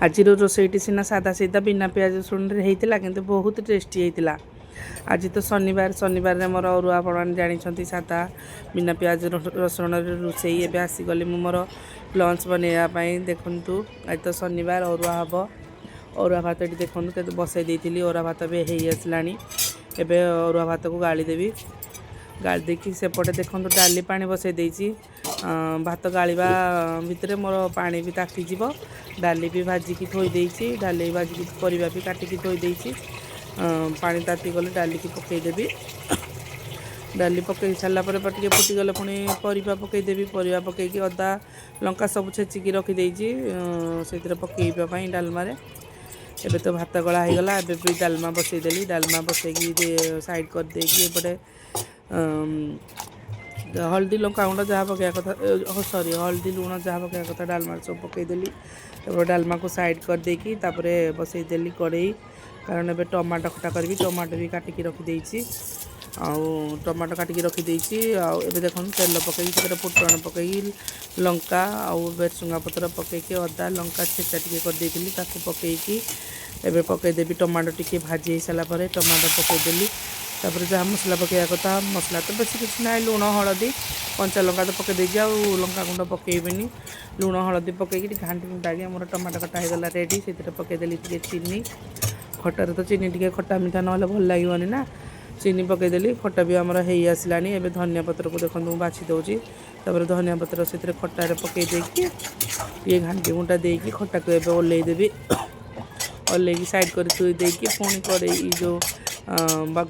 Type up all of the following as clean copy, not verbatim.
ଆଜିର ରୋଷେଇଟି ସିନା ସାଧା ସିଧା ବିନା ପିଆଜ ରସୁଣରେ ହେଇଥିଲା, କିନ୍ତୁ ବହୁତ ଟେଷ୍ଟି ହେଇଥିଲା। ଆଜି ତ ଶନିବାର। ଶନିବାରରେ ମୋର ଅରୁଆ, ଆପଣମାନେ ଜାଣିଛନ୍ତି, ସାଧା ବିନା ପିଆଜ ରସୁଣରେ ରୋଷେଇ। ଏବେ ଆସିଗଲି ମୁଁ ମୋର ଲଞ୍ଚ ବନେଇବା ପାଇଁ। ଦେଖନ୍ତୁ, ଆଜି ତ ଶନିବାର, ଅରୁଆ ହେବ। ଅରୁଆ ଭାତ ଏଠି ଦେଖନ୍ତୁ କେତେ ବସେଇ ଦେଇଥିଲି। ଅରୁଆ ଭାତ ବି ହେଇ ଆସିଲାଣି। ଏବେ ଅରୁଆ ଭାତକୁ ଗାଳି ଦେବି। ଗାଳି ଦେଇକି ସେପଟେ ଦେଖନ୍ତୁ ଡାଲି ପାଣି ବସେଇ ଦେଇଛି। ଭାତ ଗାଳିବା ଭିତରେ ମୋର ପାଣି ବି ତାତିଯିବ। ଡାଲି ବି ଭାଜିକି ଥୋଇ ଦେଇଛି। ଡାଲି ଭାଜିକି, ପରିବା ବି କାଟିକି ଥୋଇ ଦେଇଛି। ପାଣି ତାତିଗଲେ ଡାଲିକି ପକାଇଦେବି। ଡାଲି ପକାଇ ସାରିଲା ପରେ ଟିକେ ଫୁଟିଗଲେ ପୁଣି ପରିବା ପକାଇଦେବି। ପରିବା ପକାଇକି ଅଦା, ଲଙ୍କା ସବୁ ଛେଚିକି ରଖିଦେଇଛି ସେଇଥିରେ ପକାଇବା ପାଇଁ ଡାଲମାରେ। ଏବେ ତ ଭାତ ଗଳା ହେଇଗଲା। ଏବେ ବି ଡାଲମା ବସେଇଦେଲି। ଡାଲମା ବସେଇକି ସାଇଡ଼୍ କରିଦେଇକି ଏପଟେ ହଳଦୀ, ଲଙ୍କାଗୁଣ୍ଡ ଯାହା ପକାଇବା କଥା, ସରି, ହଳଦୀ, ଲୁଣ ଯାହା ପକାଇବା କଥା ଡାଲମାରେ ସବୁ ପକାଇଦେଲି। ତାପରେ ଡାଲମାକୁ ସାଇଡ଼୍ କରିଦେଇକି ତାପରେ ବସେଇଦେଲି କଡ଼େଇ, କାରଣ ଏବେ ଟମାଟୋ ଖଟା କରିବି। ଟମାଟୋ ବି କାଟିକି ରଖିଦେଇଛି ଆଉ ଟମାଟୋ କାଟିକି ରଖିଦେଇଛି। ଆଉ ଏବେ ଦେଖନ୍ତୁ, ତେଲ ପକାଇକି ସେଥିରେ ଫୁଟଣ ପକାଇକି, ଲଙ୍କା ଆଉ ଭେରସୁଙ୍ଗା ପତ୍ର ପକାଇକି, ଅଦା ଲଙ୍କା ଛେଚା ଟିକେ କରିଦେଇଥିଲି, ତାକୁ ପକାଇକି ଏବେ ପକାଇଦେବି। ଟମାଟୋ ଟିକେ ଭାଜି ହେଇସାରିଲା ପରେ ଟମାଟୋ ପକାଇଦେଲି। ତାପରେ ଯାହା ମସଲା ପକାଇବା କଥା, ମସଲା ତ ବେଶୀ କିଛି ନାହିଁ, ଲୁଣ, ହଳଦୀ, କଞ୍ଚା ଲଙ୍କା ତ ପକାଇ ଦେଇଛି, ଆଉ ଲଙ୍କା ଗୁଣ୍ଡ ପକାଇବିନି। ଲୁଣ, ହଳଦୀ ପକାଇକି ଟିକେ ଘାଣ୍ଟି ଘୁଣ୍ଟାକି ଆମର ଟମାଟୋ ଖଟା ହେଇଗଲା ରେଡ଼ି। ସେଥିରେ ପକାଇଦେଲି ଟିକେ ଚିନି। ଖଟାରେ ତ ଚିନି ଟିକେ ଖଟା ମିଠା ନହେଲେ ଭଲ ଲାଗିବନି ନା। ଚିନି ପକାଇଦେଲି। ଖଟା ବି ଆମର ହେଇ ଆସିଲାଣି। ଏବେ ଧନିଆ ପତ୍ରକୁ ଦେଖନ୍ତୁ ମୁଁ ବାଛି ଦେଉଛି। ତାପରେ ଧନିଆ ପତ୍ର ସେଥିରେ ଖଟାରେ ପକାଇ ଦେଇକି ଟିକେ ଘାଣ୍ଟି ଘୁଣ୍ଟା ଦେଇକି ଖଟାକୁ ଏବେ ଓହ୍ଲେଇ ଦେବି। ଓହ୍ଲେଇକି ସାଇଡ଼୍ କରି ଥୋଇ ଦେଇକି ପୁଣି କଡ଼େଇ ଯେଉଁ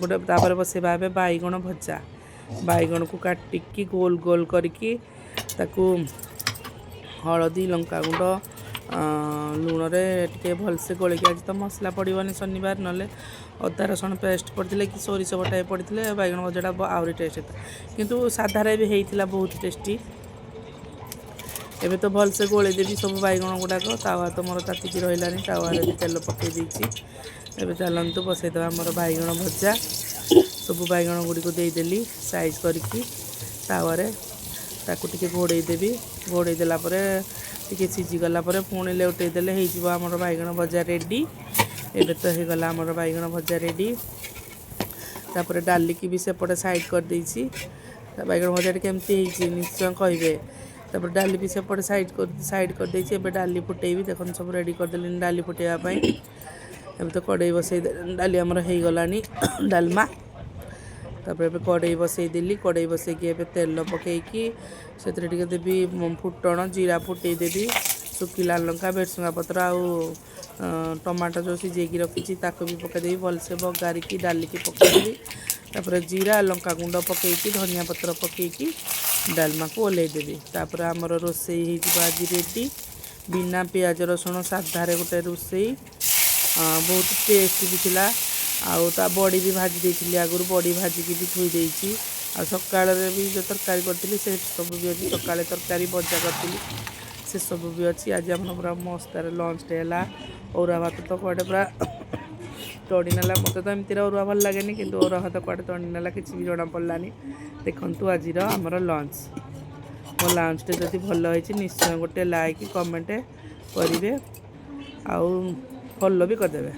ଗୋଟେ ତାପରେ ବସେଇବା ଏବେ ବାଇଗଣ ଭଜା। ବାଇଗଣକୁ କାଟିକି ଗୋଲ ଗୋଲ କରିକି ତାକୁ ହଳଦୀ, ଲଙ୍କାଗୁଣ୍ଡ, ଲୁଣରେ ଟିକେ ଭଲସେ ଗୋଳେଇକି, ଆଜି ତ ମସଲା ପଡ଼ିବନି ଶନିବାର, ନହେଲେ ଅଦା ରସୁଣ ପେଷ୍ଟ ପଡ଼ିଥିଲେ କି ସୋରିଷ ବଟା ବି ପଡ଼ିଥିଲେ ବାଇଗଣ ଭଜାଟା ଆହୁରି ଟେଷ୍ଟ ହେଇଥିଲା। କିନ୍ତୁ ସାଧାରେ ବି ହେଇଥିଲା ବହୁତ ଟେଷ୍ଟି। ଏବେ ତ ଭଲସେ ଗୋଳେଇ ଦେବି ସବୁ ବାଇଗଣ ଗୁଡ଼ାକ। ତାୱା ତ ମୋର ତାତିକି ରହିଲାନି, ତାୱାରେ ବି ତେଲ ପକାଇ ଦେଇଛି। ଏବେ ଚାଲନ୍ତୁ ବସେଇଦେବା ଆମର ବାଇଗଣ ଭଜା। ସବୁ ବାଇଗଣ ଗୁଡ଼ିକୁ ଦେଇଦେଲି ସାଇଜ୍ କରିକି ତାୱାରେ। ତାକୁ ଟିକେ ଘୋଡ଼େଇ ଦେବି। ଘୋଡ଼େଇ ଦେଲା ପରେ ଟିକେ ସିଝିଗଲା ପରେ ପୁଣି ଲେଉଟେଇ ଦେଲେ ହେଇଯିବ ଆମର ବାଇଗଣ ଭଜା ରେଡ଼ି। ଏବେ ତ ହେଇଗଲା ଆମର ବାଇଗଣ ଭଜା ରେଡ଼ି। ତାପରେ ଡାଲିକି ବି ସେପଟେ ସାଇଡ଼୍ କରିଦେଇଛି। ବାଇଗଣ ଭଜାଟି କେମିତି ହେଇଛି ନିଶ୍ଚୟ କହିବେ। ତାପରେ ଡାଲି ବି ସେପଟେ ସାଇଡ଼୍ କରିଦେଇଛି। ଏବେ ଡାଲି ଫୁଟେଇବି। ଦେଖନ୍ତୁ, ସବୁ ରେଡ଼ି କରିଦେଲିଣି ଡାଲି ଫୁଟେଇବା ପାଇଁ। ଏବେ ତ କଡ଼େଇ ବସେଇ, ଡାଲି ଆମର ହେଇଗଲାଣି, ଡାଲମା। ତାପରେ ଏବେ କଡ଼େଇ ବସେଇଦେଲି। କଡ଼େଇ ବସେଇକି ଏବେ ତେଲ ପକେଇକି ସେଥିରେ ଟିକେ ଦେବି ଫୁଟଣ, ଜିରା ଫୁଟେଇ ଦେବି। ଶୁଖିଲା ଲଙ୍କା, ଭେରସୁଙ୍ଗା ପତ୍ର ଆଉ ଟମାଟୋ ଯେଉଁ ସିଝେଇକି ରଖିଛି, ତାକୁ ବି ପକାଇଦେବି। ଭଲସେ ବଘାରିକି ଡାଲିକି ପକାଇଦେବି। ତାପରେ ଜିରା, ଲଙ୍କା ଗୁଣ୍ଡ ପକାଇକି, ଧନିଆ ପତ୍ର ପକାଇକି ଡାଲମାକୁ ଓହ୍ଲେଇ ଦେବି। ତାପରେ ଆମର ରୋଷେଇ ହେଇଯିବ ଆଜି ରେଡ଼ି। ବିନା ପିଆଜ ରସୁଣ ସାଧାରେ ଗୋଟେ ରୋଷେଇ, ବହୁତ ଟେଷ୍ଟ ବି ଥିଲା। ଆଉ ତା ବଡ଼ି ବି ଭାଜି ଦେଇଥିଲି ଆଗରୁ, ବଡ଼ି ଭାଜିକି ବି ଥୋଇ ଦେଇଛି। ଆଉ ସକାଳରେ ବି ଯେଉଁ ତରକାରୀ କରିଥିଲି, ସେ ସବୁ ବି ଅଛି। ସକାଳେ ତରକାରୀ ଭଜା କରିଥିଲି, ସେସବୁ ବି ଅଛି। ଆଜି ଆମର ପୁରା ମସ୍ତାରେ ଲଞ୍ଚଟେ ହେଲା। ଅରୁଆ ଭାତ ତ କୁଆଡ଼େ ପୁରା ତଡ଼ି ନେଲା। ମୋତେ ତ ଏମିତିରେ ଅରୁଆ ଭଲ ଲାଗେନି, କିନ୍ତୁ ଅରୁଆ ଭାତ କୁଆଡ଼େ ତଡ଼ି ନେଲା, କିଛି ବି ଜଣା ପଡ଼ିଲାନି। ଦେଖନ୍ତୁ ଆଜିର ଆମର ଲଞ୍ଚ। ମୋ ଲଞ୍ଚଟେ ଯଦି ଭଲ ହେଇଛି, ନିଶ୍ଚୟ ଗୋଟେ ଲାଇକ୍, କମେଣ୍ଟ କରିବେ ଆଉ ଫଲୋ ବି କରିଦେବେ।